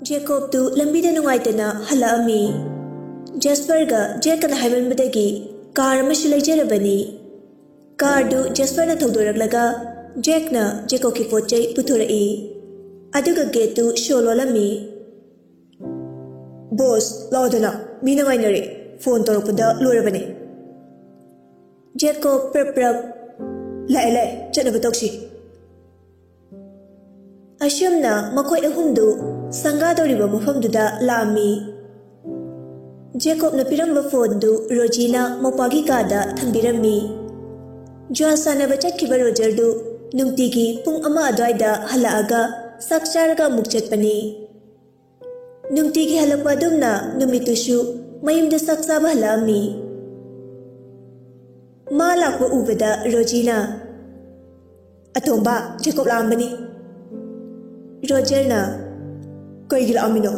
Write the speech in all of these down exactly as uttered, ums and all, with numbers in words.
ꯖꯦꯀꯣꯕꯇꯨ ꯂꯝꯕꯤꯗ ꯅꯨꯡꯉꯥꯏꯇꯅ ꯍꯜꯂꯛꯑꯝꯃꯤ꯫ ꯖꯦꯁꯄꯔꯒ ꯖꯦꯛꯀꯅ ꯍꯥꯏꯃꯟꯕꯗꯒꯤ ꯀꯥꯔ ꯑꯃꯁꯨ ꯂꯩꯖꯔꯕꯅꯤ꯫ ꯀꯥꯔꯗꯨ ꯖꯦꯁꯄꯔꯅ ꯊꯧꯗꯣꯔꯛꯂꯒ ꯖꯦꯛꯅ ꯖꯦꯀꯣꯕꯀꯤ ꯄꯣꯠ ꯆꯩ ꯄꯨꯊꯣꯔꯛꯏ꯫ ꯑꯗꯨꯒ ꯒꯦꯠꯇꯨ ꯁꯣ ꯂꯣꯜꯂꯝꯃꯤ꯫ "ꯕꯣꯁ, ꯂꯥꯛꯑꯣꯗꯅ, ꯃꯤꯅ ꯉꯥꯏꯅꯔꯦ, ꯐꯣꯟ ꯇꯧꯔꯛꯄꯗ ꯂꯣꯏꯔꯕꯅꯦ꯫" ꯖꯦꯀꯣꯕ ꯄ꯭ꯔꯞ ꯄ꯭ꯔꯞ, "ꯂꯥꯛꯑꯦ, ꯂꯥꯛꯑꯦ, ꯆꯠꯅꯕ ꯇꯧꯁꯤ꯫" ꯑꯁꯨꯝꯅ ꯃꯈꯣꯏ ꯑꯍꯨꯝꯗꯨ ꯁꯪꯒꯥꯗꯧꯔꯤꯕ ꯃꯐꯝꯗꯨꯗ ꯂꯥꯛꯑꯝꯃꯤ꯫ ꯖꯦꯀꯣꯕꯅ ꯄꯤꯔꯝꯕ ꯐꯣꯟꯗꯨ ꯔꯣꯖꯤꯅ ꯃꯧꯄꯥꯒꯤ ꯀꯥꯗ ꯊꯝꯕꯤꯔꯝꯃꯤ꯫ ꯖꯨꯋꯥ ꯁꯥꯟꯅꯕ ꯆꯠꯈꯤꯕ ꯔꯣꯖꯔꯗꯨ ꯅꯨꯡꯇꯤꯒꯤ ꯄꯨꯡ ꯑꯃ ꯑꯗꯨꯋꯥꯏꯗ ꯍꯜꯂꯛꯑꯒ ꯆꯥꯛ ꯆꯥꯔꯒ ꯑꯃꯨꯛ ꯆꯠꯄꯅꯤ꯫ ꯅꯨꯡꯇꯤꯒꯤ ꯍꯜꯂꯛꯄ ꯑꯗꯨꯝꯅ ꯅꯨꯃꯤꯠꯇꯨꯁꯨ ꯃꯌꯨꯝꯗ ꯆꯥꯛ ꯆꯥꯕ ꯍꯜꯂꯛꯑꯝꯃꯤ꯫ ꯃꯥ ꯂꯥꯛꯄ ꯎꯕꯗ ꯔꯣꯖꯤꯅ, "ꯑꯇꯣꯝꯕ, ꯖꯦꯀꯣꯕ ꯂꯥꯛꯑꯝꯕꯅꯤ꯫" ꯔꯣꯖꯔꯅ, "ꯀꯩꯒꯤ ꯂꯥꯛꯑꯝꯃꯤꯅꯣ?"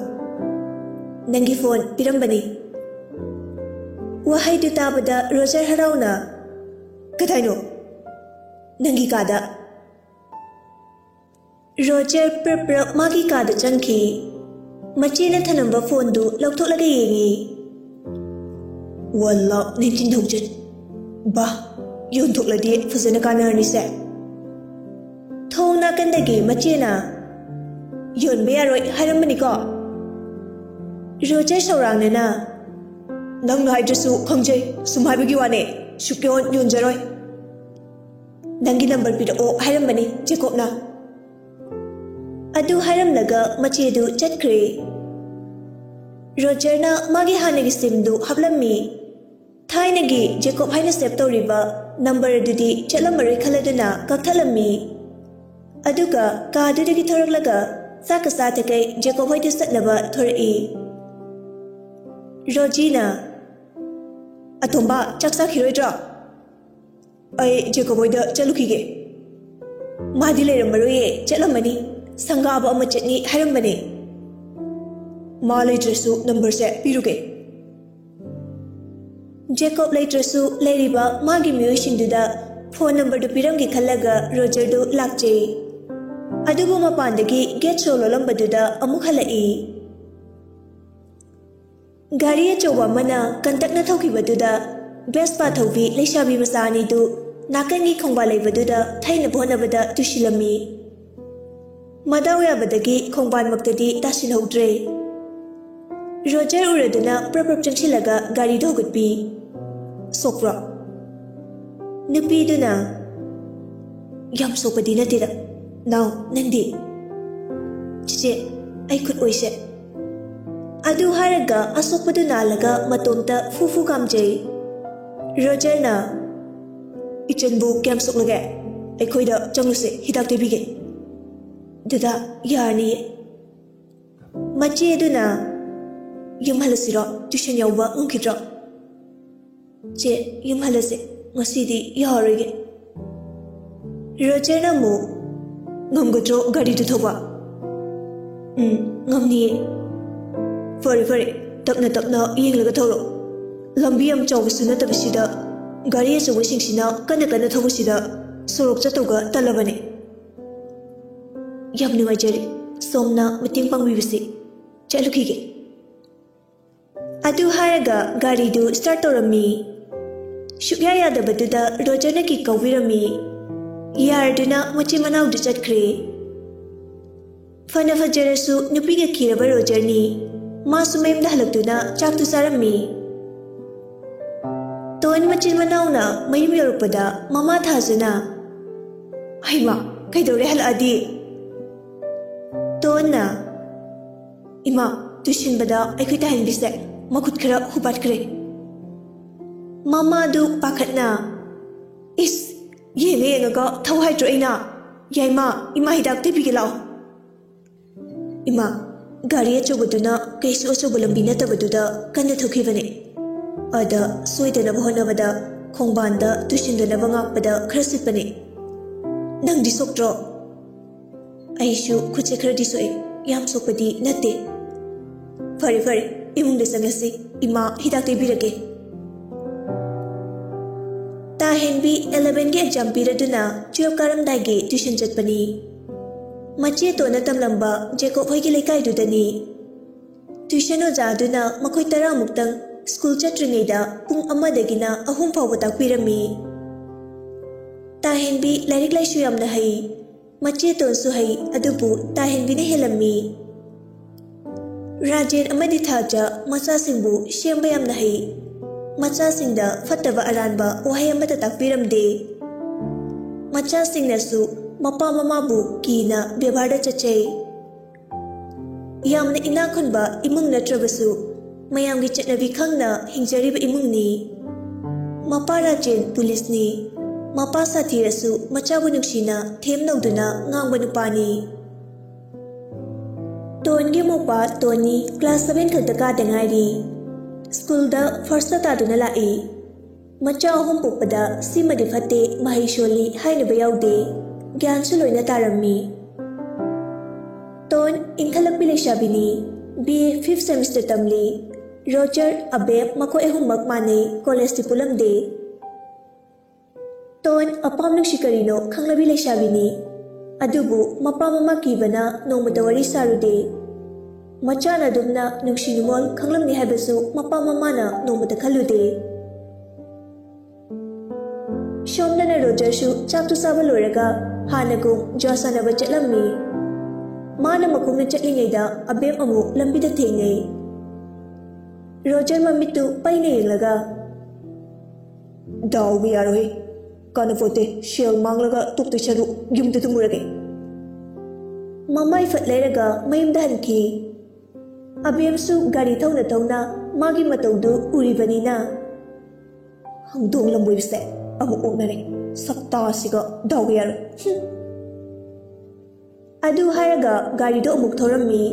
"ꯅꯪꯒꯤ ꯐꯣꯟ ꯄꯤꯔꯝꯕꯅꯤ꯫" ꯋꯥꯍꯩꯗꯨ ꯇꯥꯕꯗ ꯔꯣꯖꯔ ꯍꯔꯥꯎꯅ, "ꯀꯗꯥꯏꯅꯣ?" "ꯅꯪꯒꯤ ꯀꯥꯗ꯫" ꯔꯣꯖꯔ ꯄ꯭ꯔꯞ ꯄ꯭ꯔꯞ ꯃꯥꯒꯤ ꯀꯥꯗ ꯆꯪꯈꯤ꯫ ꯃꯆꯦꯅ ꯊꯅꯝꯕ ꯐꯣꯟꯗꯨ ꯂꯧꯊꯣꯛꯂꯒ ꯌꯦꯡꯉꯤ꯫ "One lakh nineteen thousand꯫ ꯕꯥ, ꯌꯣꯟꯊꯣꯛꯂꯗꯤ ꯐꯖꯅ ꯀꯥꯟꯅꯔꯅꯤꯁꯦ꯫" ꯊꯣꯡ ꯅꯥꯀꯟꯗꯒꯤ ꯃꯆꯦꯅ, "ꯌꯣꯟꯕ ꯌꯥꯔꯣꯏ ꯍꯥꯏꯔꯝꯕꯅꯤꯀꯣ꯫" ꯔꯣꯖꯔ ꯁꯧꯔꯥꯡꯅꯅ, "ꯅꯪꯅ ꯍꯥꯏꯗ꯭ꯔꯁꯨ ꯈꯪꯖꯩ, ꯁꯨꯝ ꯍꯥꯏꯕꯒꯤ ꯋꯥꯅꯦ, ꯁꯨꯛꯌꯣꯟ ꯌꯣꯟꯖꯔꯣꯏ꯫ ꯅꯪꯒꯤ ꯅꯝꯕꯔ ꯄꯤꯔꯛꯑꯣ ꯍꯥꯏꯔꯝꯕꯅꯤ ꯖꯦꯀꯣꯕꯅ꯫" ꯑꯗꯨ ꯍꯥꯏꯔꯝꯂꯒ ꯃꯆꯦꯗꯨ ꯆꯠꯈ꯭ꯔꯦ꯫ ꯔꯣꯖꯔꯅ ꯃꯥꯒꯤ ꯍꯥꯟꯅꯒꯤ ꯁꯤꯝꯗꯨ ꯍꯥꯞꯂꯝꯃꯤ꯫ ꯊꯥꯏꯅꯒꯤ ꯖꯦꯀꯣꯕ ꯍꯥꯏꯅ ꯁꯦꯚ ꯇꯧꯔꯤꯕ ꯅꯝꯕꯔ ꯑꯗꯨꯗꯤ ꯆꯠꯂꯝꯃꯔꯣꯏ ꯈꯜꯂꯗꯨꯅ ꯀꯛꯊꯠꯂꯝꯃꯤ꯫ ꯑꯗꯨꯒ ꯀꯥꯗꯨꯗꯒꯤ ꯊꯣꯔꯛꯂꯒ ꯆꯥꯛꯀ ꯆꯥꯊꯈꯩ ꯖꯦꯀꯣꯕ ꯍꯣꯏꯗ ꯆꯠꯅꯕ ꯊꯣꯔꯛꯏ꯫ ꯔꯣꯖꯤꯅ, "ꯑꯇꯣꯝꯕ, ꯆꯥꯛ ꯆꯥꯈꯤꯔꯣꯏꯗ꯭ꯔꯣ?" "ꯑꯩ ꯖꯦꯀꯣꯕ ꯍꯣꯏꯗ ꯆꯠꯂꯨꯈꯤꯒꯦ꯫" "ꯃꯥꯗꯤ ꯂꯩꯔꯝꯃꯔꯣꯏꯌꯦ, ꯆꯠꯂꯝꯃꯅꯤ꯫ ꯁꯪꯒꯥꯕ ꯑꯃ ꯆꯠꯅꯤ ꯍꯥꯏꯔꯝꯕꯅꯦ꯫" "ꯃꯥ ꯂꯩꯇ꯭ꯔꯁꯨ ꯅꯝꯕꯔꯁꯦ ꯄꯤꯔꯨꯒꯦ꯫" ꯖꯦꯀꯣꯕ ꯂꯩꯇ꯭ꯔꯁꯨ ꯂꯩꯔꯤꯕ ꯃꯥꯒꯤ ꯃꯤꯑꯣꯏꯁꯤꯡꯗꯨꯗ ꯐꯣꯟ ꯅꯝꯕꯔꯗꯨ ꯄꯤꯔꯝꯒꯦ ꯈꯜꯂꯒ ꯔꯣꯖꯔꯗꯨ ꯂꯥꯛꯆꯩ꯫ ꯑꯗꯨꯕꯨ ꯃꯄꯥꯟꯗꯒꯤ ꯒꯦꯠ ꯁꯣ ꯂꯣꯜꯂꯝꯕꯗꯨꯗ ꯑꯃꯨꯛ ꯍꯜꯂꯛꯏ꯫ ꯒꯥꯔꯤ ꯑꯆꯧꯕ ꯑꯃꯅ ꯀꯟꯇꯛꯅ ꯊꯧꯈꯤꯕꯗꯨꯗ ꯕꯦꯁꯄꯥ ꯊꯧꯕꯤ ꯂꯩꯁꯥꯕꯤ ꯃꯆꯥ ꯑꯅꯤꯗꯨ ꯅꯥꯀꯟꯒꯤ ꯈꯣꯡꯕꯥꯜ ꯂꯩꯕꯗꯨꯗ ꯊꯩꯅꯕ ꯍꯣꯠꯅꯕꯗ ꯇꯨꯁꯤꯜꯂꯝꯃꯤ꯫ ꯃꯗꯥꯎ ꯌꯥꯕꯗꯒꯤ ꯈꯣꯡꯕꯥꯟꯃꯛꯇꯗꯤ ꯇꯥꯁꯤꯜꯍꯧꯗ꯭ꯔꯦ꯫ ꯔꯣꯖꯔ ꯎꯔꯗꯨꯅ ꯄ꯭ꯔꯞ ꯄ꯭ꯔꯞ ꯆꯪꯁꯤꯜꯂꯒ ꯒꯥꯔꯤꯗꯨ ꯍꯧꯒꯠꯄꯤ꯫ "ꯁꯣꯛꯄ꯭ꯔꯣ?" ꯅꯨꯄꯤꯗꯨꯅ, "ꯌꯥꯝ ꯁꯣꯛꯄꯗꯤ ꯅꯠꯇꯦꯗ꯫ ꯅꯥꯎ, ꯅꯪꯗꯤ?" "ꯆꯤꯆꯦ, ꯑꯩ ꯈꯨꯠ ꯑꯣꯏꯁꯦ꯫" ꯑꯗꯨ ꯍꯥꯏꯔꯒ ꯑꯁꯣꯛꯄꯗꯨ ꯅꯥꯜꯂꯒ ꯃꯇꯣꯝꯇ ꯐꯨ ꯐꯨ ꯀꯥꯝꯖꯩ꯫ ꯔꯣꯖꯔꯅ, "ꯏꯆꯟꯕꯨ ꯀꯌꯥꯝ ꯁꯣꯛꯂꯒꯦ? ꯑꯩꯈꯣꯏꯗ ꯆꯪꯂꯨꯁꯦ, ꯍꯤꯗꯥꯛ ꯇꯩꯕꯤꯒꯦ꯫" "ꯗꯗꯥ, ꯌꯥꯔꯅꯤꯌꯦ꯫" ꯃꯆꯦ ꯑꯗꯨꯅ, "ꯌꯨꯝ ꯍꯜꯂꯁꯤꯔꯣ? ꯇ꯭ꯌꯨꯁꯟ ꯌꯥꯎꯕ ꯉꯝꯈꯤꯗ꯭ꯔꯣ?" "ꯆꯦ, ꯌꯨꯝ ꯍꯜꯂꯁꯦ, ꯉꯁꯤꯗꯤ ꯌꯥꯔꯔꯣꯏꯒꯦ꯫" ꯔꯣꯖꯔꯅ ꯑꯃꯨꯛ, "ꯉꯝꯒꯗ꯭ꯔꯣ ꯒꯥꯔꯤꯗꯨ ꯊꯧꯕ?" "ꯎꯝ, ꯉꯝꯅꯤꯌꯦ꯫" "ꯐꯔꯦ, ꯐꯔꯦ, ꯇꯞꯅ ꯇꯞꯅ ꯌꯦꯡꯂꯒ ꯊꯧꯔꯣ꯫ ꯂꯝꯕꯤ ꯌꯥꯝ ꯆꯥꯎꯕꯁꯨ ꯅꯠꯇꯕꯁꯤꯗ ꯒꯥꯔꯤ ꯑꯆꯧꯕꯁꯤꯡꯁꯤꯅ ꯀꯟꯅ ꯀꯟꯅ ꯊꯧꯕꯁꯤꯗ ꯁꯣꯔꯣꯛ ꯆꯠꯇꯧꯒ ꯇꯜꯂꯕꯅꯦ꯫" "ꯌꯥꯝ ꯅꯨꯡꯉꯥꯏꯖꯔꯦ, ꯁꯣꯝꯅ ꯃꯇꯦꯡ ꯄꯥꯡꯕꯤꯕꯁꯦ꯫ ꯆꯠꯂꯨꯈꯤꯒꯦ꯫" ꯑꯗꯨ ꯍꯥꯏꯔꯒ ꯒꯥꯔꯤꯗꯨ ꯁ꯭ꯇꯥꯔꯠ ꯇꯧꯔꯝꯃꯤ꯫ ꯁꯨꯛꯌꯥ ꯌꯥꯗꯕꯗꯨꯗ ꯔꯣꯖꯔꯅ ꯀꯤ ꯀꯧꯕꯤꯔꯝꯃꯤ꯫ ꯌꯥꯔꯗꯨꯅ ꯃꯆꯤꯟ ꯃꯅꯥꯎꯗꯨ ꯆꯠꯈ꯭ꯔꯦ꯫ ꯐꯅ ꯐꯖꯔꯁꯨ ꯅꯨꯄꯤꯒ ꯈꯤꯔꯕ ꯔꯣꯖꯔꯅꯤ꯫ ꯃꯥꯁꯨ ꯃꯌꯨꯝꯗ ꯍꯜꯂꯛꯇꯨꯅ ꯆꯥꯛꯇꯨ ꯆꯥꯔꯝꯃꯤ꯫ ꯇꯣꯟ ꯃꯆꯤꯟ ꯃꯅꯥꯎꯅ ꯃꯌꯨꯝ ꯌꯧꯔꯛꯄꯗ ꯃꯃꯥ ꯊꯥꯖꯅ, "ꯍꯩꯃꯥ, ꯀꯩꯗꯧꯔꯦ ꯍꯜꯂꯛꯑꯗꯤ?" ꯇꯣꯟꯅ, "ꯏꯃꯥ, ꯇꯨꯁꯤꯟꯕꯗ ꯑꯩꯈꯣꯏ ꯇꯥꯍꯟꯕꯤꯁꯦ, ꯃꯈꯨꯠ ꯈꯔ ꯍꯨꯕꯥꯠꯈ꯭ꯔꯦ꯫" ꯃꯃꯥꯗꯨ ꯄꯥꯈꯠꯅ, "ꯏꯁ, ꯌꯦꯡꯉ ꯌꯦꯡꯉꯒ ꯊꯧ ꯍꯥꯏꯗ꯭ꯔꯣ ꯑꯩꯅ? ꯌꯥꯏꯃ, ꯏꯃꯥ ꯍꯤꯗꯥꯛ ꯇꯩꯕꯤꯒꯦ ꯂꯥꯛꯑꯣ꯫" "ꯏꯃꯥ, ꯒꯥꯔꯤ ꯑꯆꯧꯕꯗꯨꯅ ꯀꯩꯁꯨ ꯑꯆꯧꯕ ꯂꯝꯕꯤ ꯅꯠꯇꯕꯗꯨꯗ ꯀꯟꯅ ꯊꯧꯈꯤꯕꯅꯦ꯫ ꯑꯗ ꯁꯣꯏꯗꯅꯕ ꯍꯣꯠꯅꯕꯗ ꯈꯣꯡꯕꯥꯟꯗ ꯇꯨꯁꯤꯟꯗꯅꯕ ꯉꯥꯛꯄꯗ ꯈꯔ ꯁꯤꯠꯄꯅꯦ꯫ ꯅꯪꯗꯤ ꯁꯣꯛꯇ꯭ꯔꯣ?" "ꯑꯩꯁꯨ ꯈꯨꯠꯁꯦ ꯈꯔꯗꯤ ꯁꯣꯛꯑꯦ, ꯌꯥꯝ ꯁꯣꯛꯄꯗꯤ ꯅꯠꯇꯦ꯫" "ꯐꯔꯦ, ꯐꯔꯦ, ꯏꯃꯨꯡꯗ ꯆꯪꯂꯁꯤ, ꯏꯃꯥ ꯍꯤꯗꯥꯛ ꯇꯩꯕꯤꯔꯒꯦ꯫" ꯇꯥꯍꯦꯟꯕꯤ elevenꯒꯤ exam ꯄꯤꯔꯗꯨꯅ twelve ꯀꯥꯔꯝꯗꯥꯏꯒꯤ tuition ꯆꯠꯄꯅꯤ꯫ ꯃꯆꯦ ꯇꯣꯟꯅ ꯇꯝꯂꯝꯕ ꯖꯦꯀꯣꯕ ꯍꯣꯏꯒꯤ ꯂꯩꯀꯥꯏꯗꯨꯗꯅꯤ꯫ ꯇ꯭ꯌꯨꯁꯟ ꯑꯣꯖꯥ ꯑꯗꯨꯅ ꯃꯈꯣꯏ ꯇꯔꯥꯃꯨꯛꯇꯪ ꯁ꯭ꯀꯨꯜ ꯆꯠꯇ꯭ꯔꯤꯉꯩꯗ ꯄꯨꯡ ꯑꯃꯗꯒꯤꯅ ꯑꯍꯨꯝ ꯐꯥꯎꯕ ꯇꯥꯛꯄꯤꯔꯝꯃꯤ꯫ ꯇꯥꯍꯦꯟꯕꯤ ꯂꯥꯏꯔꯤꯛ ꯂꯥꯏꯁꯨ ꯌꯥꯝꯅ ꯍꯩ꯫ ꯃꯆꯦ ꯇꯣꯟꯁꯨ ꯍꯩ, ꯑꯗꯨꯕꯨ ꯇꯥꯍꯦꯟꯕꯤꯅ ꯍꯦꯜꯂꯝꯃꯤ꯫ ꯔꯥꯖꯦꯟ ꯑꯃꯗꯤ ꯊꯥꯖ ꯃꯆꯥꯁꯤꯡꯕꯨ ꯁꯦꯝꯕ ꯌꯥꯝꯅ ꯍꯩ꯫ ꯃꯆꯥꯁꯤꯡꯗ ꯐꯠꯇꯕ ꯑꯔꯥꯟꯕ ꯋꯥꯍꯩ ꯑꯃꯠꯇ ꯇꯥꯛꯄꯤꯔꯝꯗꯦ꯫ ꯃꯆꯥꯁꯤꯡꯅꯁꯨ ꯃꯄꯥ ꯃꯃꯥꯕꯨ ꯀꯤꯅ ꯕꯦꯕꯥꯔꯗ ꯆꯠꯆꯩ꯫ ꯌꯥꯝꯅ ꯏꯅꯥꯛ ꯈꯨꯟꯕ ꯏꯃꯨꯡ ꯅꯠꯇ꯭ꯔꯕꯁꯨ, ꯃꯌꯥꯝꯒꯤ ꯆꯠꯅꯕꯤ ꯈꯪꯅ ꯍꯤꯡꯖꯔꯤꯕ ꯏꯃꯨꯡꯅꯤ꯫ ꯃꯄꯥ ꯔꯥꯖꯦꯟ ꯄꯨꯂꯤꯁꯅꯤ꯫ ꯃꯄꯥ ꯁꯥꯊꯤꯔꯁꯨ ꯃꯆꯥꯕꯨ ꯅꯨꯡꯁꯤꯅ ꯊꯦꯝ ꯅꯧꯗꯨꯅ ꯉꯥꯡꯕ ꯅꯨꯄꯥꯅꯤ꯫ ꯇꯣꯟꯒꯤ ꯃꯧꯄꯥ ꯇꯣꯟꯅꯤ ꯀ꯭ꯂꯥꯁ ꯁꯚꯦꯟ ꯈꯛꯇ ꯀꯥꯗ ꯉꯥꯏꯔꯤ꯫ ꯁ꯭ꯀꯨꯜꯗ ꯐꯥꯔꯁꯇ ꯇꯥꯗꯨꯅ ꯂꯥꯛꯏ꯫ ꯃꯆꯥ ꯑꯍꯨꯝ ꯄꯣꯛꯄꯗ ꯁꯤꯃꯗꯤ ꯐꯠꯇꯦ, ꯃꯍꯩ ꯁꯣꯜꯂꯤ ꯍꯥꯏꯅꯕ ꯌꯥꯎꯗꯦ꯫ ꯒ꯭ꯌꯥꯟꯁꯨ ꯂꯣꯏꯅ ꯇꯥꯔꯝꯃꯤ꯫ ꯇꯣꯟ ꯏꯟꯈꯠꯂꯛꯄꯤ ꯂꯩꯁꯥꯕꯤꯅꯤ꯫ ꯕꯤ ꯑꯦ ꯐꯤꯐ ꯁꯦꯃꯤꯁꯇꯔ ꯇꯝꯂꯤ꯫ ꯔꯣꯖꯔ, ꯑꯕꯦꯝ ꯃꯈꯣꯏ ꯑꯍꯨꯝꯃꯛ ꯃꯥꯟꯅꯩ, ꯀꯣꯂꯦꯖꯇꯤ ꯄꯨꯜꯂꯝꯗꯦ꯫ ꯇꯣꯟ ꯑꯄꯥꯝ ꯅꯨꯡꯁꯤ ꯀꯔꯤꯅꯣ ꯈꯪꯂꯕꯤ ꯂꯩꯁꯥꯕꯤꯅꯤ꯫ ꯑꯗꯨꯕꯨ ꯃꯄꯥ ꯃꯃꯥ ꯀꯤꯕꯅ ꯅꯣꯡꯃꯇ ꯋꯥꯔꯤ ꯁꯥꯔꯨꯗꯦ꯫ ꯃꯆꯥꯅ ꯑꯗꯨꯝꯅ ꯅꯨꯡꯁꯤ ꯅꯨꯡꯉꯣꯜ ꯈꯪꯂꯝꯅꯤ ꯍꯥꯏꯕꯁꯨ ꯃꯄꯥ ꯃꯃꯥꯅ ꯅꯣꯡꯃꯇ ꯈꯜꯂꯨꯗꯦ꯫ ꯁꯣꯝꯗꯅ ꯔꯣꯖꯔꯁꯨ ꯆꯥꯛꯇꯨ ꯆꯥꯕ ꯂꯣꯏꯔꯒ ꯍꯥꯟꯅꯒꯨꯝ ꯖ꯭ꯋꯥ ꯁꯥꯟꯅꯕ ꯆꯠꯂꯝꯃꯤ꯫ ꯃꯥꯅ ꯃꯈꯣꯡꯅ ꯆꯠꯂꯤꯉꯩꯗ ꯑꯕꯦꯝ ꯑꯃꯨꯛ ꯂꯝꯕꯤꯗ ꯊꯦꯡꯅꯩ꯫ ꯔꯣꯖꯔ ꯃꯃꯤꯠꯇꯨ ꯄꯩꯅ ꯌꯦꯡꯂꯒ, "ꯗꯥꯎꯕ ꯌꯥꯔꯣꯏ, ꯀꯥꯟꯅꯄꯣꯠꯇꯦ, ꯁꯦꯜ ꯃꯥꯡꯂꯒ ꯇꯣꯛꯇꯣꯏ ꯁꯔꯨꯛ ꯌꯨꯝꯗ ꯇꯨꯝꯃꯨꯔꯒꯦ꯫" ꯃꯃꯥꯏ ꯐꯠ ꯂꯩꯔꯒ ꯃꯌꯨꯝꯗ ꯍꯟꯈꯤ꯫ ꯑꯕꯦꯝꯁꯨ ꯒꯥꯔꯤ ꯊꯧꯅ ꯊꯧꯅ ꯃꯥꯒꯤ ꯃꯇꯧꯗꯨ ꯎꯔꯤꯕꯅꯤꯅ, "ꯍꯧꯗꯣꯡ ꯂꯝꯕꯣꯏꯕꯁꯦ ꯑꯃꯨꯛ ꯑꯣꯛꯅꯔꯦ, ꯁꯛꯇꯥꯁꯤꯒ ꯗꯥꯎ ꯌꯥꯔꯣꯏ꯫ ꯍꯨꯝ꯫" ꯑꯗꯨ ꯍꯥꯏꯔꯒ ꯒꯥꯔꯤꯗꯣ ꯑꯃꯨꯛ ꯊꯧꯔꯝꯃꯤ꯫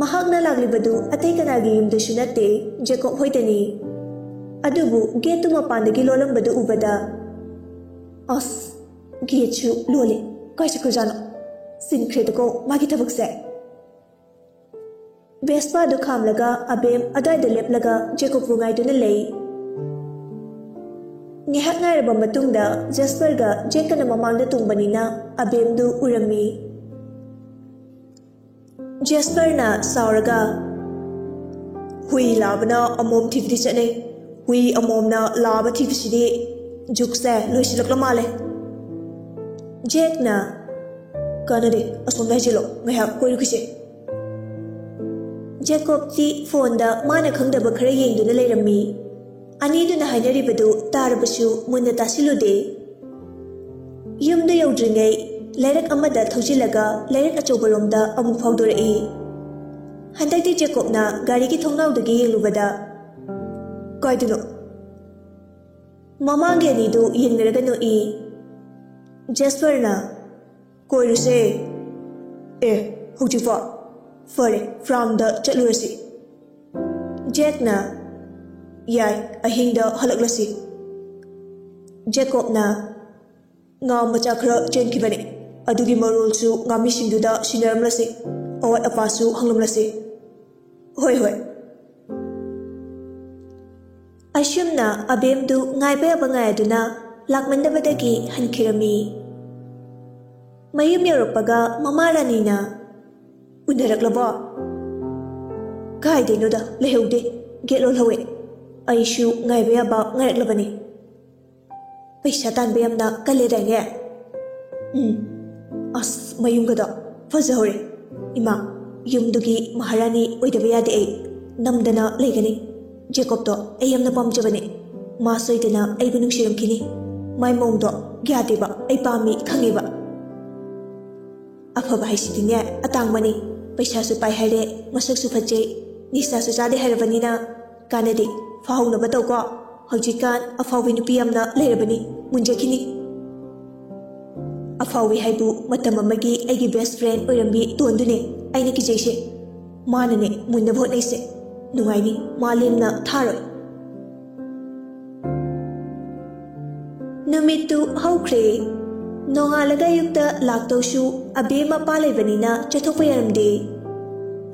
ꯃꯍꯥꯛꯅ ꯂꯥꯛꯂꯤꯕꯗꯨ ꯑꯇꯩ ꯀꯅꯥꯒꯤ ꯌꯨꯝꯗꯁꯨ ꯅꯠꯇꯦ, ꯖꯦꯀꯣꯕ ꯍꯣꯏꯗꯅꯤ꯫ ꯑꯗꯨꯕꯨ ꯒꯦꯠꯇꯨ ꯃꯄꯥꯟꯗꯒꯤ ꯂꯣꯜꯂꯝꯕꯗꯨ ꯎꯕꯗ, "ꯑꯁ, ꯒꯦꯠꯁꯨ ꯂꯣꯜꯂꯦ, ꯀꯥꯏ ꯆꯠꯈ꯭ꯔꯖꯥꯠꯅꯣ? ꯆꯤꯟꯈ꯭ꯔꯦꯗꯀꯣ ꯃꯥꯒꯤ ꯊꯕꯛꯁꯦ꯫" ꯚꯦꯁꯄꯥꯗꯨ ꯈꯥꯝꯂꯒ ꯑꯕꯦꯝ ꯑꯗ꯭ꯋꯥꯏꯗ ꯂꯦꯞꯂꯒ ꯖꯦꯀꯣꯕꯄꯨ ꯉꯥꯏꯗꯨꯅ ꯂꯩ꯫ ꯉꯥꯏꯍꯥꯛ ꯉꯥꯏꯔꯕ ꯃꯇꯨꯡꯗ ꯖꯦꯁꯄꯔꯒ ꯖꯦꯛꯀꯅ ꯃꯃꯥꯡꯗ ꯇꯣꯡꯕꯅꯤꯅ ꯑꯕꯦꯝꯗꯨ ꯎꯔꯝꯃꯤ꯫ ꯖꯦꯁꯄꯔꯅ ꯁꯥꯎꯔꯒ, "ꯍꯨꯏ ꯂꯥꯕꯅ ꯑꯃꯣꯝ ꯊꯤꯕꯗꯤ ꯆꯠꯅꯩ, ꯍꯨꯏ ꯑꯃꯣꯝꯅ ꯂꯥꯕ ꯊꯤꯕꯁꯤꯗꯤ ꯖꯨꯛꯁꯦ ꯂꯣꯏꯁꯤꯜꯂꯛꯂ ꯃꯥꯜꯂꯦ꯫ ꯖꯦꯛꯅ, "ꯀꯥꯟꯅꯗꯦ, ꯑꯁꯣꯝꯗ ꯍꯥꯏꯖꯤꯜꯂꯣ, ꯉꯥꯏꯍꯥꯛ ꯀꯣꯏꯔꯨꯈꯤꯁꯦ"꯫ ꯖꯦꯀꯣꯕꯇꯤ ꯐꯣꯟꯗ ꯃꯥꯅ ꯈꯪꯗꯕ ꯈꯔ ꯌꯦꯡꯗꯨꯅ ꯂꯩꯔꯝꯃꯤ꯫ ꯑꯅꯤꯗꯨꯅ ꯍꯥꯏꯅꯔꯤꯕꯗꯨ ꯇꯥꯔꯕꯁꯨ ꯃꯨꯟꯅ ꯇꯥꯁꯤꯜꯂꯨꯗꯦ꯫ ꯌꯨꯝꯗ ꯌꯧꯗ꯭ꯔꯤꯉꯩ ꯂꯩꯔꯛ ꯑꯃꯗ ꯊꯧꯖꯤꯜꯂꯒ ꯂꯩꯔꯛ ꯑꯆꯧꯕꯔꯣꯝꯗ ꯑꯃꯨꯛ ꯐꯥꯎꯗꯣꯔꯛꯏ꯫ ꯍꯟꯗꯛꯇꯤ ꯖꯦꯀꯣꯕꯅ ꯒꯥꯔꯤꯒꯤ ꯊꯣꯡꯅꯥꯎꯗꯒꯤ ꯌꯦꯡꯂꯨꯕꯗ, "ꯀꯥꯏꯗꯅꯣ?" ꯃꯃꯥꯡꯒꯤ ꯑꯅꯤꯗꯨ ꯌꯦꯡꯅꯔꯒ ꯅꯣꯛꯏ꯫ ꯖꯦꯁꯄꯔꯅ, "ꯀꯣꯏꯔꯨꯁꯦ"꯫ "ꯑꯦ, ꯍꯧꯖꯤꯛꯐꯥꯎ? ꯐꯔꯦ, ꯐꯥꯔꯝꯗ ꯆꯠꯂꯨꯔꯁꯤ"꯫ ꯖꯦꯛꯅ, "ꯌꯥꯏ, ꯑꯍꯤꯡꯗ ꯍꯜꯂꯛꯂꯁꯤ"꯫ ꯖꯦꯀꯣꯕꯅ, "ꯉꯥ ꯃꯆꯥ ꯈꯔ ꯆꯦꯟꯈꯤꯕꯅꯤ, ꯑꯗꯨꯒꯤ ꯃꯔꯣꯜꯁꯨ ꯉꯥꯃꯤꯁꯤꯡꯗꯨꯗ ꯁꯤꯟꯅꯔꯝꯂꯁꯤ, ꯑꯋꯥꯠ ꯑꯄꯥꯁꯨ ꯍꯪꯂꯝꯂꯁꯤ"꯫ "ꯍꯣꯏ, ꯍꯣꯏ"꯫ ꯑꯁꯨꯝꯅ ꯑꯕꯦꯝꯗꯨ ꯉꯥꯏꯕ ꯌꯥꯕ ꯉꯥꯏꯗꯨꯅ ꯂꯥꯛꯃꯟꯗꯕꯗꯒꯤ ꯍꯟꯈꯤꯔꯝꯃꯤ꯫ ꯃꯌꯨꯝ ꯌꯧꯔꯛꯄꯒ ꯃꯃꯥ ꯔꯥꯅꯤꯅ, "ꯎꯅꯔꯛꯂꯕꯣ?" "ꯀꯥꯏꯗꯩꯅꯣꯗ, ꯂꯩꯍꯧꯗꯦ, ꯒꯦꯠ ꯂꯣꯜꯍꯧꯋꯦ꯫ ꯑꯩꯁꯨ ꯉꯥꯏꯕ ꯌꯥꯕ ꯉꯥꯏꯔꯛꯂꯕꯅꯤ"꯫ "ꯄꯩꯁꯥ ꯇꯥꯟꯕ ꯌꯥꯝꯅ ꯀꯜꯂꯦꯗꯥꯏꯅꯦ?" "ꯎꯝ꯫ ꯑꯁ, ꯃꯌꯨꯝꯒꯗꯣ ꯐꯖꯍꯧꯔꯦ꯫ ꯏꯃꯥ, ꯌꯨꯝꯗꯨꯒꯤ ꯃꯍꯥꯔꯥꯅꯤ ꯑꯣꯏꯗꯕ ꯌꯥꯗꯦ ꯑꯩ꯫ ꯅꯝꯗꯅ ꯂꯩꯒꯅꯤ꯫ ꯖꯦꯀꯣꯕꯇꯣ ꯑꯩ ꯌꯥꯝꯅ ꯄꯥꯝꯖꯕꯅꯦ꯫ ꯃꯥ ꯁꯣꯏꯗꯅ ꯑꯩꯕꯨ ꯅꯨꯡꯁꯤꯔꯝꯈꯤꯅꯤ꯫ ꯃꯥꯏ ꯃꯑꯣꯡꯗꯣ ꯌꯥꯗꯦꯕ, ꯑꯩ ꯄꯥꯝꯃꯤ ꯈꯪꯉꯦꯕ"꯫ "ꯑꯐꯕ ꯍꯥꯏꯁꯤꯗꯤꯅꯦ ꯑꯇꯥꯡꯕꯅꯤ꯫ ꯄꯩꯁꯥꯁꯨ ꯄꯥꯏ ꯍꯥꯏꯔꯦ, ꯃꯁꯛꯁꯨ ꯐꯖꯩ, ꯅꯤꯁꯥꯁꯨ ꯆꯥꯗꯦ ꯍꯥꯏꯔꯕꯅꯤꯅ ꯀꯥꯟꯅꯗꯦ, ꯐꯥꯍꯧꯅꯕ ꯇꯧꯀꯣ꯫ ꯍꯧꯖꯤꯛꯀꯥꯟ ꯑꯐꯥꯎꯕꯤ ꯅꯨꯄꯤ ꯌꯥꯝꯅ ꯂꯩꯔꯕꯅꯤ, ꯃꯨꯟꯖꯈꯤꯅꯤ"꯫ "ꯑꯐꯥꯎꯕꯤ ꯍꯥꯏꯕꯨ ꯃꯇꯝ ꯑꯃꯒꯤ ꯑꯩꯒꯤ best friend ꯑꯣꯏꯔꯝꯕꯤ ꯇꯣꯟꯗꯨꯅꯦ ꯑꯩꯅ ꯀꯤꯖꯩꯁꯦ꯫ ꯃꯥꯅꯅꯦ ꯃꯨꯟꯅꯕ ꯍꯣꯠꯅꯩꯁꯦ꯫ ꯅꯨꯡꯉꯥꯏꯅꯤ, ꯃꯥ ꯂꯦꯝꯅ ꯊꯥꯔꯣꯏ"꯫ ꯅꯨꯃꯤꯠꯇꯨ ꯍꯧꯈ꯭ꯔꯦ꯫ ꯅꯣꯡꯉꯥꯜꯂꯒ ꯑꯌꯨꯛꯇ ꯂꯥꯛꯇꯧꯁꯨ ꯑꯕꯦꯝ ꯃꯄꯥ ꯂꯩꯕꯅꯤꯅ ꯆꯠꯊꯣꯛꯄ ꯌꯥꯔꯝꯗꯦ꯫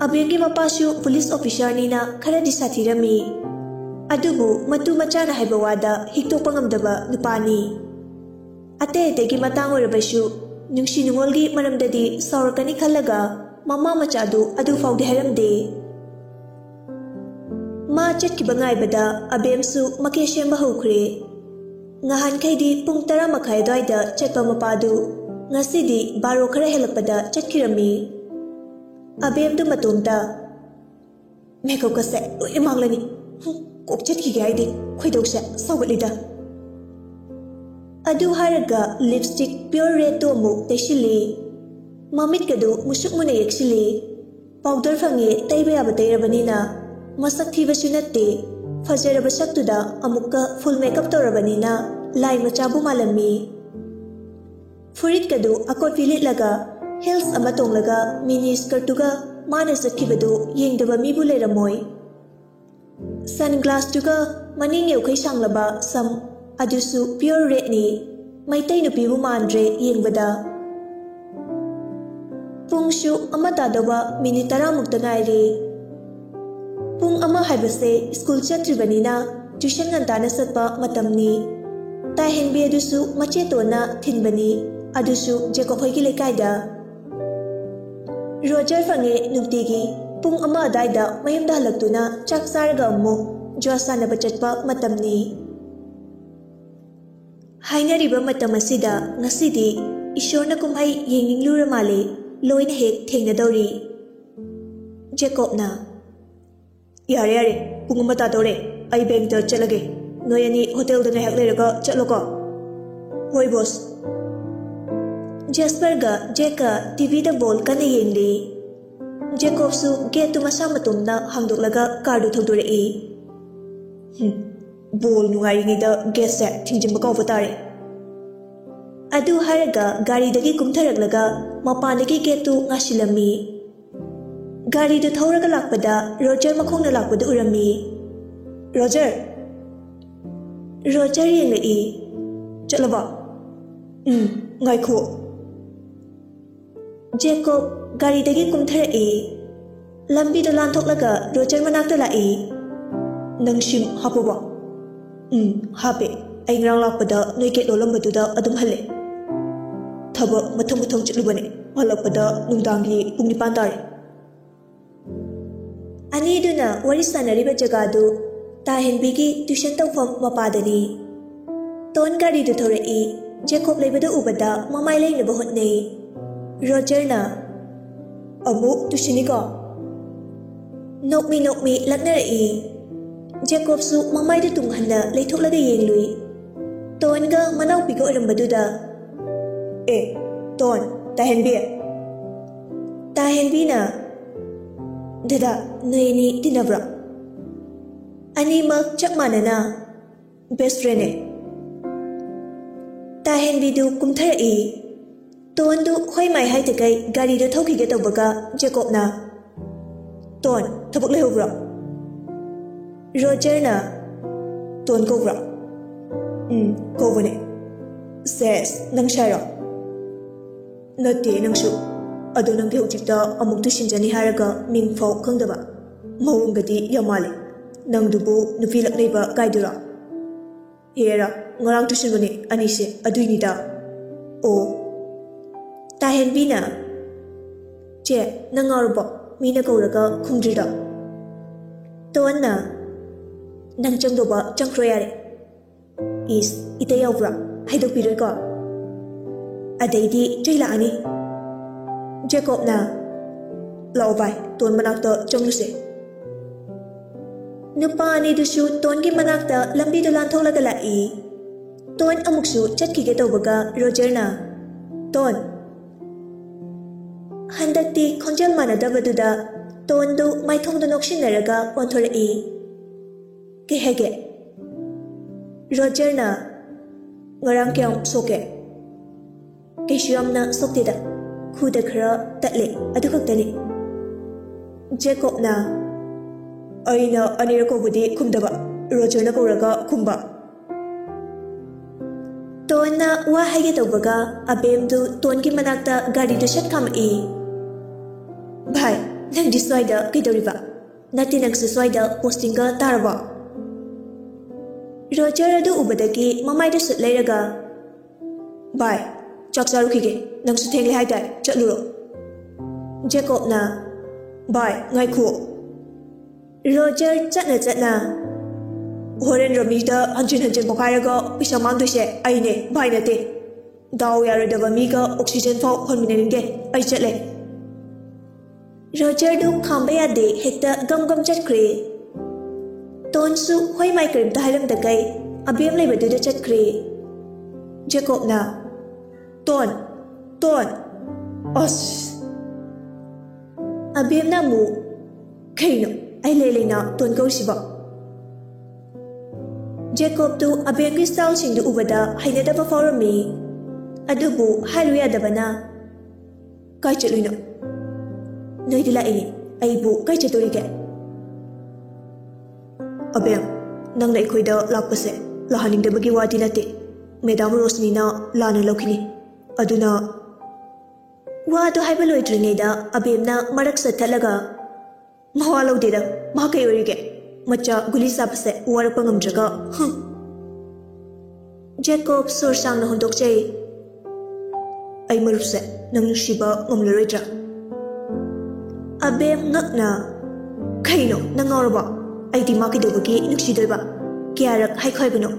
ꯑꯕꯦꯝꯒꯤ ꯃꯄꯥꯁꯨ police officerꯅꯤꯅ ꯈꯔꯗꯤ ꯁꯥꯊꯤꯔꯝꯃꯤ꯫ ꯑꯗꯨꯕꯨ ꯃꯇꯨ ꯃꯆꯥꯅ ꯍꯥꯏꯕ ꯋꯥꯗ ꯍꯤꯛꯇꯣꯛꯄ ꯉꯝꯗꯕ ꯅꯨꯄꯥꯅꯤ꯫ ꯑꯇꯩ ꯑꯇꯩꯒꯤ ꯃꯇꯥꯡ ꯑꯣꯏꯔꯕꯁꯨ ꯅꯨꯡꯁꯤ ꯅꯨꯡꯉꯣꯜꯒꯤ ꯃꯔꯝꯗꯗꯤ ꯁꯥꯎꯔꯛꯀꯅꯤ ꯈꯜꯂꯒ ꯃꯃꯥ ꯃꯆꯥꯗꯨ ꯑꯗꯨꯐꯥꯎꯗꯤ ꯍꯥꯏꯔꯝꯗꯦ꯫ ꯃꯥ ꯆꯠꯈꯤꯕ ꯉꯥꯏꯕꯗ ꯑꯕꯦꯝꯁꯨ ꯃꯀꯦ ꯁꯦꯝꯕ ꯍꯧꯈ꯭ꯔꯦ꯫ ꯉꯍꯥꯟꯈꯩꯗꯤ ꯄꯨꯡ ꯇꯔꯥ ꯃꯈꯥꯏ ꯑꯗꯨꯋꯥꯏꯗ ꯆꯠꯄ ꯃꯄꯥꯗꯨ ꯉꯁꯤꯗꯤ ꯕꯥꯔꯣ ꯈꯔ ꯍꯦꯜꯂꯛꯄꯗ ꯆꯠꯈꯤꯔꯝꯃꯤ꯫ ꯑꯕꯦꯝꯗꯨ ꯃꯇꯣꯝꯇ, "ꯃꯦꯀꯞꯀꯁꯦ ꯂꯣꯏꯅ ꯃꯥꯡꯂꯅꯤ꯫ ꯍꯨꯝ, ꯀꯣꯛ ꯆꯠꯈꯤꯒꯦ ꯍꯥꯏꯗꯤ ꯈꯣꯏꯗꯧꯁꯦ ꯁꯥꯎꯒꯠꯂꯤꯗ꯫" ꯑꯗꯨ ꯍꯥꯏꯔꯒ ꯂꯤꯞꯁꯇꯤꯛ ꯄꯤꯌꯣꯔ ꯔꯦꯗꯇꯨ ꯑꯃꯨꯛ ꯇꯩꯁꯤꯜꯂꯤ꯫ ꯃꯃꯤꯠꯀꯗꯨ ꯃꯨꯁꯨꯛ ꯃꯨꯅ ꯌꯦꯛꯁꯤꯜꯂꯤ꯫ ꯄꯥꯎꯗꯔ ꯐꯪꯉꯦ ꯇꯩꯕ ꯌꯥꯕ ꯇꯩꯔꯕꯅꯤꯅ꯫ ꯃꯁꯛ ꯊꯤꯕꯁꯨ ꯅꯠꯇꯦ꯫ ꯐꯖꯔꯕ ꯁꯛꯇꯨꯗ ꯑꯃꯨꯛꯀ ꯐꯨꯜ ꯃꯦꯀꯞ ꯇꯧꯔꯕꯅꯤꯅ ꯂꯥꯏ ꯃꯆꯥꯕꯨ ꯃꯥꯜꯂꯝꯃꯤ꯫ ꯐꯨꯔꯤꯠꯀꯗꯨ ꯑꯀꯣꯠꯄꯤ ꯂꯤꯠꯂꯒ ꯍꯤꯜꯁ ꯑꯃ ꯇꯣꯡꯂꯒ ꯃꯤꯅꯤ ꯁ꯭ꯀꯔꯠꯇꯨꯒ ꯃꯥꯅ ꯆꯠꯈꯤꯕꯗꯨ ꯌꯦꯡꯗꯕ ꯃꯤꯕꯨ ꯂꯩꯔꯝꯃꯣꯏ꯫ ꯁꯟ ꯒ꯭ꯂꯥꯁꯇꯨꯒ ꯃꯅꯤꯡ ꯌꯧꯈꯩ ꯁꯥꯡꯂꯕ ꯁꯝ ꯑꯗꯨꯁꯨ ꯄꯤꯌꯣꯔ ꯔꯦꯗꯅꯤ꯫ ꯃꯩꯇꯩ ꯅꯨꯄꯤꯕꯨ ꯃꯥꯟꯗ꯭ꯔꯦ ꯌꯦꯡꯕꯗ꯫ ꯄꯨꯡꯁꯨ ꯑꯃ ꯇꯥꯗꯧꯕ ꯃꯤꯅꯤꯠ ꯇꯔꯥꯃꯨꯛꯇ ꯉꯥꯏꯔꯦ꯫ ꯄꯨꯡ ꯑꯃ ꯍꯥꯏꯕꯁꯦ ꯁ꯭ꯀꯨꯜ ꯆꯠꯇ꯭ꯔꯤꯕꯅꯤꯅ ꯇ꯭ꯌꯨꯁꯟ ꯉꯟꯇꯥꯅ ꯆꯠꯄ ꯃꯇꯝꯅꯤ꯫ ꯇꯥꯏꯍꯟꯕꯤ ꯑꯗꯨꯁꯨ ꯃꯆꯦꯇꯣꯟꯅ ꯊꯤꯟꯕꯅꯤ, ꯑꯗꯨꯁꯨ ꯖꯦꯀꯣꯕ ꯍꯣꯏꯒꯤ ꯂꯩꯀꯥꯏꯗ꯫ ꯔꯣꯖꯔ ꯐꯪꯉꯦ ꯅꯨꯡꯇꯤꯒꯤ ꯄꯨꯡ ꯑꯃ ꯑꯗꯥꯏꯗ ꯃꯌꯨꯝꯗ ꯍꯜꯂꯛꯇꯨꯅ ꯆꯥꯛ ꯆꯥꯔꯒ ꯑꯃꯨꯛ ꯖꯨꯋꯥ ꯁꯥꯟꯅꯕ ꯆꯠꯄ ꯃꯇꯝꯅꯤ꯫ ꯍꯥꯏꯅꯔꯤꯕ ꯃꯇꯝ ꯑꯁꯤꯗ ꯉꯁꯤꯗꯤ ꯏꯁꯣꯔꯅ ꯀꯨꯝꯍꯩ ꯌꯦꯡꯅꯤꯡꯂꯨꯔ ꯃꯥꯜꯂꯦ, ꯂꯣꯏꯅ ꯍꯦꯛ ꯊꯦꯡꯅꯗꯧꯔꯤ꯫ ꯖꯦꯀꯣꯕꯅ, "ꯌꯥꯔꯦ, ꯌꯥꯔꯦ, ꯄꯨꯡ ꯑꯃ ꯇꯥꯗꯧꯔꯦ, ꯑꯩ ꯕꯦꯡꯛꯇ ꯆꯠꯂꯒꯦ꯫ ꯅꯣꯏ ꯑꯅꯤ ꯍꯣꯇꯦꯜꯗ ꯉꯥꯏꯍꯥꯛ ꯂꯩꯔꯒ ꯆꯠꯂꯣꯀꯣ꯫" "ꯍꯣꯏ, ꯕꯣꯁ꯫" ꯖꯦꯁꯄꯔꯒ ꯖꯦꯛꯀ ꯇꯤꯚꯤꯗ ꯕꯣꯜ ꯀꯟꯅ ꯌꯦꯡꯂꯤ꯫ ꯖꯦꯀꯣꯕꯁꯨ ꯒꯦꯠꯇꯨ ꯃꯁꯥ ꯃꯇꯣꯝꯅ ꯍꯥꯡꯗꯣꯛꯂꯒ ꯀꯥꯔꯗꯨ ꯊꯧꯗꯣꯔꯛꯏ꯫ "ꯍꯨꯝ, ꯕꯣꯜ ꯅꯨꯡꯉꯥꯏꯔꯤꯉꯩꯗ ꯒꯦꯠꯁꯦ ꯊꯤꯡꯖꯤꯟꯕ ꯀꯥꯎꯕ ꯇꯥꯔꯦ꯫" ꯑꯗꯨ ꯍꯥꯏꯔꯒ ꯒꯥꯔꯤꯗꯒꯤ ꯀꯨꯝꯊꯔꯛꯂꯒ ꯃꯄꯥꯟꯗꯒꯤ ꯒꯦꯠꯇꯨ ꯉꯥꯁꯤꯜꯂꯝꯃꯤ꯫ ꯒꯥꯔꯤꯗꯨ ꯊꯧꯔꯒ ꯂꯥꯛꯄꯗ ꯔꯣꯖꯔ ꯃꯈꯣꯡꯅ ꯂꯥꯛꯄꯗꯨ ꯎꯔꯝꯃꯤ꯫ "ꯔꯣꯖꯔ!" ꯔꯣꯖꯔ ꯌꯦꯡꯂꯛꯏ꯫ "ꯆꯠꯂꯕꯣ?" "ꯎꯝ, ꯉꯥꯏꯈꯣ꯫" ꯖꯦꯀꯣꯕ ꯒꯥꯔꯤꯗꯒꯤ ꯀꯨꯝꯊꯔꯛꯏ꯫ ꯂꯝꯕꯤꯗ ꯂꯥꯟꯊꯣꯛꯂꯒ ꯔꯣꯖꯔ ꯃꯅꯥꯛꯇ ꯂꯥꯛꯏ꯫ "ꯅꯪ ꯁꯤꯝ ꯍꯥꯞꯄꯕꯣ?" "ꯎꯝ, ꯍꯥꯞꯄꯦ꯫ ꯑꯩ ꯉꯔꯥꯡ ꯂꯥꯛꯄꯗ ꯅꯣꯏ ꯒꯦꯠ ꯂꯣꯜꯂꯝꯕꯗꯨꯗ ꯑꯗꯨꯝ ꯍꯜꯂꯦ꯫ ꯊꯕꯛ ꯃꯊꯪ ꯃꯊꯪ ꯆꯠꯂꯨꯕꯅꯦ꯫ ꯍꯜꯂꯛꯄꯗ ꯅꯨꯡꯗꯥꯡꯒꯤ ꯄꯨꯡ ꯅꯤꯄꯥꯟ ꯇꯥꯔꯦ꯫ ꯑꯅꯤꯗꯨꯅ ꯋꯥꯔꯤ ꯁꯥꯟꯅꯔꯤꯕ ꯖꯒꯥꯗꯨ ꯇꯥꯍꯦꯟꯕꯤꯒꯤ tuition ꯇꯧꯐꯝ ꯃꯄꯥꯗꯅꯤ꯫ ꯇꯣꯟ ꯒꯥꯔꯤꯗꯨ ꯊꯧꯔꯛꯏ꯫ ꯖꯦꯀꯣꯕ ꯂꯩꯕꯗꯨ ꯎꯕꯗ ꯃꯃꯥꯏ ꯂꯩꯅꯕ ꯍꯣꯠꯅꯩ꯫ ꯔꯣꯖꯔꯅ, "ꯑꯃꯨꯛ tuition ꯅꯤꯀꯣ?" ꯅꯣꯛꯃꯤ ꯅꯣꯛꯃꯤ ꯂꯛꯅꯔꯛꯏ꯫ ꯖꯦꯀꯣꯕꯁꯨ ꯃꯃꯥꯏꯗꯨ ꯇꯨꯡꯍꯟꯅ ꯂꯩꯊꯣꯛꯂꯒ ꯌꯦꯡꯂꯨꯏ꯫ ꯇꯣꯟꯒ ꯃꯅꯥꯎꯄꯤꯒ ꯑꯣꯏꯔꯝꯕꯗꯨꯗ, "ꯑꯦ, ꯇꯣꯟ, ꯇꯥꯍꯦꯟꯕꯤ!" ꯇꯥꯍꯦꯟꯕꯤꯅ, "ꯗꯗꯥ, ꯅꯣꯏ ꯑꯅꯤ ꯇꯤꯟꯅꯕ꯭ꯔꯣ?" ꯑꯅꯤꯃꯛ ꯆꯞ ꯃꯥꯟꯅꯅ, "Best friend ꯅꯦ꯫" ꯇꯥꯍꯦꯟꯕꯤꯗꯨ ꯀꯨꯝꯊꯔꯛꯏ꯫ ꯇꯣꯟꯗꯨ ꯍꯣꯏ ꯃꯥꯏ ꯍꯥꯏꯗꯈꯩ ꯒꯥꯔꯤꯗꯨ ꯊꯧꯈꯤꯒꯦ ꯇꯧꯕꯒ ꯖꯦꯀꯣꯕꯅ, "ꯇꯣꯟ, ꯊꯕꯛ ꯂꯩꯍꯧꯕ꯭ꯔꯣ?" ꯔꯣꯖꯔꯅ, "ꯇꯣꯟ ꯀꯧꯕ꯭ꯔꯣ?" "ꯎꯝ, ꯀꯧꯕꯅꯦ꯫" "ꯁꯦꯁ, ꯅꯪ ꯁꯥꯏꯔꯣ?" "ꯅꯠꯇꯦ, ꯅꯪꯁꯨ꯫ ꯑꯗꯣ ꯅꯪꯗꯤ ꯍꯧꯖꯤꯛꯇ ꯑꯃꯨꯛ tuition ꯆꯠꯅꯤ ꯍꯥꯏꯔꯒ ꯃꯤꯡ ꯐꯥꯎ ꯈꯪꯗꯕ꯫ ꯃꯑꯣꯡꯒꯗꯤ ꯌꯥꯝ ꯃꯥꯜꯂꯦ꯫ ꯅꯪꯗꯨꯕꯨ ꯅꯨꯄꯤ ꯂꯛꯅꯩꯕ ꯀꯥꯏꯗꯨꯔꯣ?" "ꯍꯦꯔꯥ, ꯉꯔꯥꯡ tuition ꯕꯨꯅꯦ ꯑꯅꯤꯁꯦ, ꯑꯗꯨꯏꯅꯤꯗ꯫" "ꯑꯣ꯫" ꯇꯥꯍꯦꯟꯕꯤꯅ, "ꯆꯦ, ꯅꯪ ꯉꯥꯎꯔꯕꯣ? ꯃꯤꯅ ꯀꯧꯔꯒ ꯈꯨꯝꯗ꯭ꯔꯤꯗꯣ?" ꯇꯣꯟꯅ, "ꯅꯪ ꯆꯪꯗꯧꯕ ꯆꯪꯈ꯭ꯔꯣ ꯌꯥꯔꯦ꯫" "ꯏꯁ, ꯏꯇꯩ ꯌꯥꯎꯕ꯭ꯔꯣ? ꯍꯥꯏꯗꯣꯛꯄꯤꯔꯣꯏꯀꯣ? ꯑꯗꯩꯗꯤ ꯆꯩ ꯂꯥꯛꯑꯅꯤ꯫" ꯖꯦꯀꯣꯕꯅ, "ꯂꯥꯛꯑꯣ ꯚꯥꯏ, ꯇꯣꯟ ꯃꯅꯥꯛꯇ ꯆꯪꯂꯨꯁꯦ꯫" ꯅꯨꯄꯥ ꯑꯅꯤꯗꯨꯁꯨ ꯇꯣꯟꯒꯤ ꯃꯅꯥꯛꯇ ꯂꯝꯕꯤꯗ ꯂꯥꯟꯊꯣꯛꯂꯒ ꯂꯥꯛꯏ꯫ ꯇꯣꯟ ꯑꯃꯨꯛꯁꯨ ꯆꯠꯈꯤꯒꯦ ꯇꯧꯕꯒ ꯔꯣꯖꯔꯅ, "ꯇꯣꯟ!" ꯍꯟꯗꯛꯇꯤ ꯈꯣꯟꯖꯦꯜ ꯃꯥꯟꯅꯗꯕꯗꯨꯗ ꯇꯣꯟꯗꯨ ꯃꯥꯏꯊꯣꯡꯗ ꯅꯣꯛꯁꯤꯟꯅꯔꯒ ꯑꯣꯟꯊꯣꯔꯛꯏ꯫ "ꯀꯩ ꯍꯥꯏꯒꯦ?" ꯔꯣꯖꯔꯅ, "ꯉꯔꯥꯡ ꯀꯌꯥꯝ ꯁꯣꯛꯀꯦ?" "ꯀꯩꯁꯨ ꯌꯥꯝꯅ ꯁꯣꯛꯇꯦꯗ, ꯈꯨꯗ ꯈꯔ ꯇꯠꯂꯦ, ꯑꯗꯨ ꯈꯛꯇꯅꯤ꯫" ꯖꯦꯀꯣꯕꯅ, "ꯑꯩꯅ ꯑꯅꯤꯔꯛ ꯀꯧꯕꯗꯤ ꯈꯨꯝꯗꯕ, ꯔꯣꯖꯔꯅ ꯀꯧꯔꯒ ꯈꯨꯝꯕ꯫" ꯇꯣꯟꯅ ꯋꯥ ꯍꯥꯏꯒꯦ ꯇꯧꯕꯒ ꯑꯕꯦꯝꯗꯨ ꯇꯣꯟꯒꯤ ꯃꯅꯥꯛꯇ ꯒꯥꯔꯤꯗꯨ ꯁꯠ ꯈꯥꯝꯃꯛꯏ꯫ "ꯚꯥꯏ, ꯅꯪꯗꯤ ꯁ꯭ꯋꯥꯏꯗ ꯀꯩꯗꯧꯔꯤꯕ? ꯅꯠꯇꯦ, ꯅꯪꯁꯨ ꯁ꯭ꯋꯥꯏꯗ posting ꯒ ꯇꯥꯔꯕꯣ?" ꯔꯣꯖꯔ ꯑꯗꯨ ꯎꯕꯗꯒꯤ ꯃꯃꯥꯏꯗ ꯁꯨꯠ ꯂꯩꯔꯒ, "ꯚꯥꯏ, ꯆꯥꯛ ꯆꯥꯔꯨꯈꯤꯒꯦ꯫ ꯅꯪꯁꯨ ꯊꯦꯡꯂꯦ ꯍꯥꯏꯇꯥꯏ, ꯆꯠꯂꯨꯔꯣ꯫ ꯖꯦꯀꯣꯕꯅ, "ꯚꯥꯏ, ꯉꯥꯏꯈꯨꯑꯣ꯫" ꯔꯣꯖꯔ ꯆꯠꯅ ꯆꯠꯅ, "ꯍꯣꯔꯦꯟ ꯔꯣꯃꯤꯗ ꯍꯟꯖꯤꯟ ꯍꯟꯖꯤꯟ ꯄꯣꯛꯈꯥꯏꯔꯒ ꯄꯩꯁꯥ ꯃꯥꯡꯗꯣꯏꯁꯦ ꯑꯩꯅꯦ, ꯚꯥꯏ ꯅꯠꯇꯦ꯫ ꯗꯥꯎ ꯌꯥꯔꯣꯏꯗꯕ ꯃꯤꯒ ꯑꯣꯛꯁꯤꯖꯦꯟ ꯐꯥꯎ ꯍꯣꯟꯃꯤꯟꯅꯅꯤꯡꯗꯦ꯫ ꯑꯩ ꯆꯠꯂꯦ꯫" ꯔꯣꯖꯔꯗꯨ ꯈꯥꯝꯕ ꯌꯥꯗꯦ, ꯍꯦꯛꯇ ꯒꯝ ꯒꯝ ꯆꯠꯈ꯭ꯔꯦ꯫ ꯇꯣꯟꯁꯨ ꯍꯣꯏ ꯃꯥꯏ ꯀꯔꯤꯝꯇ ꯍꯥꯏꯔꯝꯗꯈꯩ ꯑꯕꯦꯝ ꯂꯩꯕꯗꯨꯗ ꯆꯠꯈ꯭ꯔꯦ꯫ ꯖꯦꯀꯣꯕꯅ, "ꯇꯣꯟ, ꯇꯣꯟ, ꯑꯁ!" ꯑꯕꯦꯝꯅ ꯑꯃꯨꯛ, "ꯀꯩꯅꯣ ꯑꯩ ꯂꯩ ꯂꯩꯅ ꯇꯣꯟ ꯀꯧꯔꯤꯁꯤꯕꯣ?" ꯖꯦꯀꯣꯕꯇꯨ ꯑꯕꯦꯝꯒꯤ ꯁ꯭ꯇꯥꯏꯜꯁꯤꯡꯗꯨ ꯎꯕꯗ ꯍꯩꯅꯗꯕ ꯐꯥꯎꯔꯝꯃꯤ꯫ ꯑꯗꯨꯕꯨ ꯍꯥꯏꯔꯨ ꯌꯥꯗꯕꯅ, "ꯀꯥꯏ ꯆꯠꯂꯨꯏꯅꯣ?" "ꯅꯣꯏꯗ ꯂꯥꯛꯏꯅꯦ꯫ ꯑꯩꯕꯨ ꯀꯥꯏ ꯆꯠꯇꯣꯔꯤꯒꯦ?" "ꯑꯕꯦꯝ, ꯅꯪꯅ ꯑꯩꯈꯣꯏꯗ ꯂꯥꯛꯄꯁꯦ ꯂꯥꯛꯍꯟꯅꯤꯡꯗꯕꯒꯤ ꯋꯥꯗꯤ ꯅꯠꯇꯦ꯫ ꯃꯦꯗꯥꯝ ꯔꯣꯁꯅꯤꯅ ꯂꯥꯟꯅ ꯂꯧꯈꯤꯅꯤ꯫ ꯑꯗꯨꯅ..." ꯋꯥꯗꯨ ꯍꯥꯏꯕ ꯂꯣꯏꯗ꯭ꯔꯤꯉꯩꯗ ꯑꯕꯦꯝꯅ ꯃꯔꯛ ꯆꯠꯊꯠꯂꯒ, "ꯃꯋꯥ ꯂꯧꯗꯦꯗ, ꯃꯥ ꯀꯩ ꯑꯣꯏꯔꯤꯒꯦ? ꯃꯆꯥ ꯒꯨꯂꯤ ꯆꯥꯕꯁꯦ ꯋꯥꯔꯛꯄ ꯉꯝꯗ꯭ꯔꯒ, ꯍꯨꯝ!" ꯖꯦꯀꯣꯕ ꯁꯣꯔ ꯁꯥꯡꯅ ꯍꯣꯟꯗꯣꯛꯆꯩ꯫ "ꯑꯩ ꯃꯔꯨꯞꯁꯦ ꯅꯪ ꯅꯨꯡꯁꯤꯕ ꯉꯝꯂꯔꯣꯏꯗ꯭ꯔꯥ?" ꯑꯕꯦꯝ ꯉꯛꯅ, "ꯀꯩꯅꯣ, ꯅꯪ ꯉꯥꯎꯔꯕꯣ? ꯑꯩꯗꯤ ꯃꯥ ꯀꯩꯗꯧꯕꯒꯤ ꯅꯨꯡꯁꯤꯗꯣꯏꯕ? ꯀꯌꯥꯔꯛ ꯍꯥꯏꯈꯣ ꯍꯥꯏꯕꯅꯣ?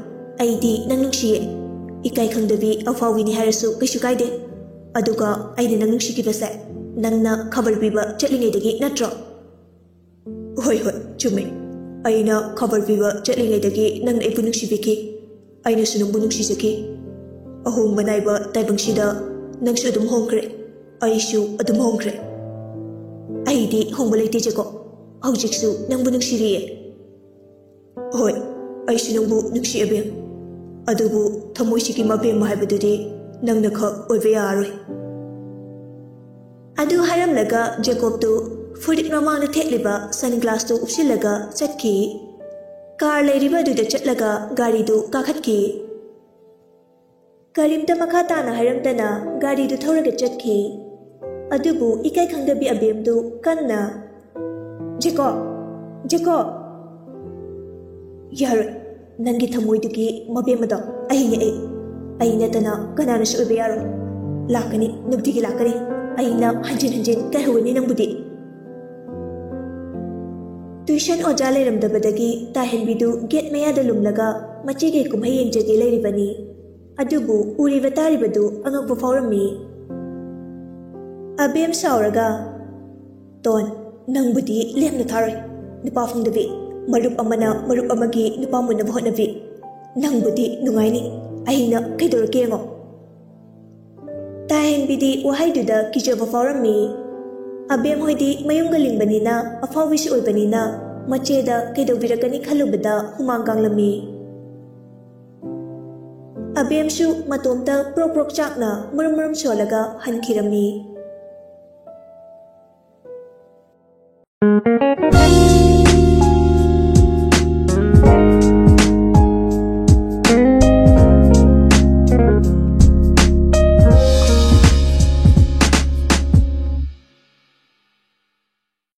ꯑꯩꯗꯤ ꯅꯪ ꯅꯨꯡꯁꯤꯌꯦ꯫ ꯏꯀꯥꯏ ꯈꯪꯗꯕꯤ ꯑꯐꯥꯎꯕꯤꯅꯤ ꯍꯥꯏꯔꯁꯨ ꯀꯩꯁꯨ ꯀꯥꯏꯗꯦ꯫ ꯑꯗꯨꯒ ꯑꯩꯅ ꯅꯪ ꯅꯨꯡꯁꯤꯈꯤꯕꯁꯦ ꯅꯪꯅ ꯈꯕꯔ ꯄꯤꯕ ꯆꯠꯂꯤꯉꯩꯗꯒꯤ ꯅꯠꯇ꯭ꯔꯣ?" "ꯍꯣꯏ, ꯍꯣꯏ, ꯆꯨꯝꯃꯦ꯫ ꯑꯩꯅ ꯈꯕꯔ ꯄꯤꯕ ꯆꯠꯂꯤꯉꯩꯗꯒꯤ ꯅꯪꯅ ꯑꯩꯕꯨ ꯅꯨꯡꯁꯤꯕꯤꯈꯤ꯫ ꯑꯩꯅꯁꯨ ꯅꯪꯕꯨ ꯅꯨꯡꯁꯤꯖꯈꯤ꯫ ꯑꯍꯣꯡꯕ ꯅꯥꯏꯕ ꯇꯥꯏꯕꯪꯁꯤꯗ ꯅꯪꯁꯨ ꯑꯗꯨꯝ ꯍꯣꯡꯈ꯭ꯔꯦ, ꯑꯩꯁꯨ ꯑꯗꯨꯝ ꯍꯣꯡꯈ꯭ꯔꯦ꯫ ꯑꯩꯗꯤ ꯍꯣꯡꯕ ꯂꯩꯇꯦ ꯖꯦꯀꯣꯕ꯫ ꯍꯧꯖꯤꯛꯁꯨ ꯅꯪꯕꯨ ꯅꯨꯡꯁꯤꯔꯤꯌꯦ꯫" "ꯍꯣꯏ, ꯑꯩꯁꯨ ꯅꯪꯕꯨ ꯅꯨꯡꯁꯤ ꯑꯕꯦꯝ꯫ ꯑꯗꯨꯕꯨ ꯊꯃꯣꯏꯁꯤꯒꯤ ꯃꯕꯦꯝꯃ ꯍꯥꯏꯕꯗꯨꯗꯤ ꯅꯪꯅ ꯈꯛ ꯑꯣꯏꯕ ꯌꯥꯔꯣꯏ꯫" ꯑꯗꯨ ꯍꯥꯏꯔꯝꯂꯒ ꯖꯦꯀꯣꯕꯇꯨ ꯐꯨꯔꯤꯠ ꯃꯃꯥꯡꯗ ꯊꯦꯠꯂꯤꯕ ꯁꯟ ꯒ꯭ꯂꯥꯁꯇꯨ ꯎꯞꯁꯤꯜꯂꯒ ꯆꯠꯈꯤ꯫ ꯀꯥꯔ ꯂꯩꯔꯤꯕ ꯑꯗꯨꯗ ꯆꯠꯂꯒ ꯒꯥꯔꯤꯗꯨ ꯀꯥꯈꯠꯈꯤ꯫ ꯀꯔꯤꯝꯇ ꯃꯈꯥ ꯇꯥꯅ ꯍꯥꯏꯔꯝꯗꯅ ꯒꯥꯔꯤꯗꯨ ꯊꯧꯔꯒ ꯆꯠꯈꯤ꯫ ꯑꯗꯨꯕꯨ ꯏꯀꯥꯏ ꯈꯪꯗꯕꯤ ꯑꯕꯦꯝꯗꯨ ꯀꯟꯅ, "ꯖꯦꯀꯣꯕ! ꯖꯦꯀꯣꯕ!" "ꯌꯥꯔꯣꯏ꯫ ꯅꯪꯒꯤ ꯊꯃꯣꯏꯗꯨꯒꯤ ꯃꯕꯦꯝꯃꯗꯣ ꯑꯩꯅꯦ, ꯑꯩ꯫ ꯑꯩ ꯅꯠꯇꯅ ꯀꯅꯥꯅꯁꯨ ꯑꯣꯏꯕ ꯌꯥꯔꯣꯏ꯫ "ꯂꯥꯛꯀꯅꯤ, ꯅꯨꯡꯇꯤꯒꯤ ꯂꯥꯛꯀꯅꯤ꯫ ꯑꯩꯅ ꯍꯟꯖꯤꯟ ꯍꯟꯖꯤꯟ ꯀꯥꯏꯍꯧꯒꯅꯤ ꯅꯪꯕꯨꯗꯤ"꯫ ꯇ꯭ꯌꯨꯁꯟ ꯑꯣꯖꯥ ꯂꯩꯔꯝꯗꯕꯗꯒꯤ ꯇꯥꯍꯦꯟꯕꯤꯗꯨ ꯒꯦꯠ ꯃꯌꯥꯗ ꯂꯨꯝꯂꯒ ꯃꯆꯦꯒꯤ ꯀꯨꯝꯍꯩ ꯌꯦꯡꯖꯒꯦ ꯂꯩꯔꯤꯕꯅꯤ꯫ ꯑꯗꯨꯕꯨ ꯎꯔꯤꯕ ꯇꯥꯔꯤꯕꯗꯨ ꯑꯉꯛꯄ ꯐꯥꯎꯔꯝꯃꯤ꯫ ꯑꯕꯦꯝ ꯁꯥꯎꯔꯒ, "ꯇꯣꯟ, ꯅꯪꯕꯨꯗꯤ ꯂꯦꯝꯅ ꯊꯥꯔꯣꯏ꯫ ꯅꯨꯄꯥ ꯐꯪꯗꯕꯤ, ꯃꯔꯨꯞ ꯑꯃꯅ ꯃꯔꯨꯞ ꯑꯃꯒꯤ ꯅꯨꯄꯥ ꯃꯨꯟꯅꯕ ꯍꯣꯠꯅꯕꯤ꯫ ꯅꯪꯕꯨꯗꯤ ꯅꯨꯡꯉꯥꯏꯅꯤ, ꯑꯩꯅ ꯀꯩꯗꯧꯔꯛꯀꯦ ꯌꯦꯡꯉꯣ"꯫ ꯇꯥꯍꯦꯟꯕꯤꯗꯤ ꯋꯥꯍꯩꯗꯨꯗ ꯀꯤꯖꯕ ꯐꯥꯎꯔꯝꯃꯤ꯫ ꯑꯕꯦꯝ ꯍꯣꯏꯗꯤ ꯃꯌꯨꯝꯒ ꯂꯤꯡꯕꯅꯤꯅ, ꯑꯐꯥꯎꯕꯤꯁꯨ ꯑꯣꯏꯕꯅꯤꯅ, ꯃꯆꯦꯗ ꯀꯩꯗꯧꯕꯤꯔꯛꯀꯅꯤ ꯈꯜꯂꯨꯕꯗ ꯍꯨꯃꯥꯡ ꯀꯥꯡꯂꯝꯃꯤ꯫ ꯑꯕꯦꯝꯁꯨ ꯃꯇꯣꯝꯇ ꯄ꯭ꯔꯣꯛ ꯄ꯭ꯔꯣꯛ ꯆꯥꯛꯅ ꯃꯔꯨꯝ ꯃꯔꯨꯝ ꯁꯣꯜꯂꯒ ꯍꯟꯈꯤꯔꯝꯃꯤ꯫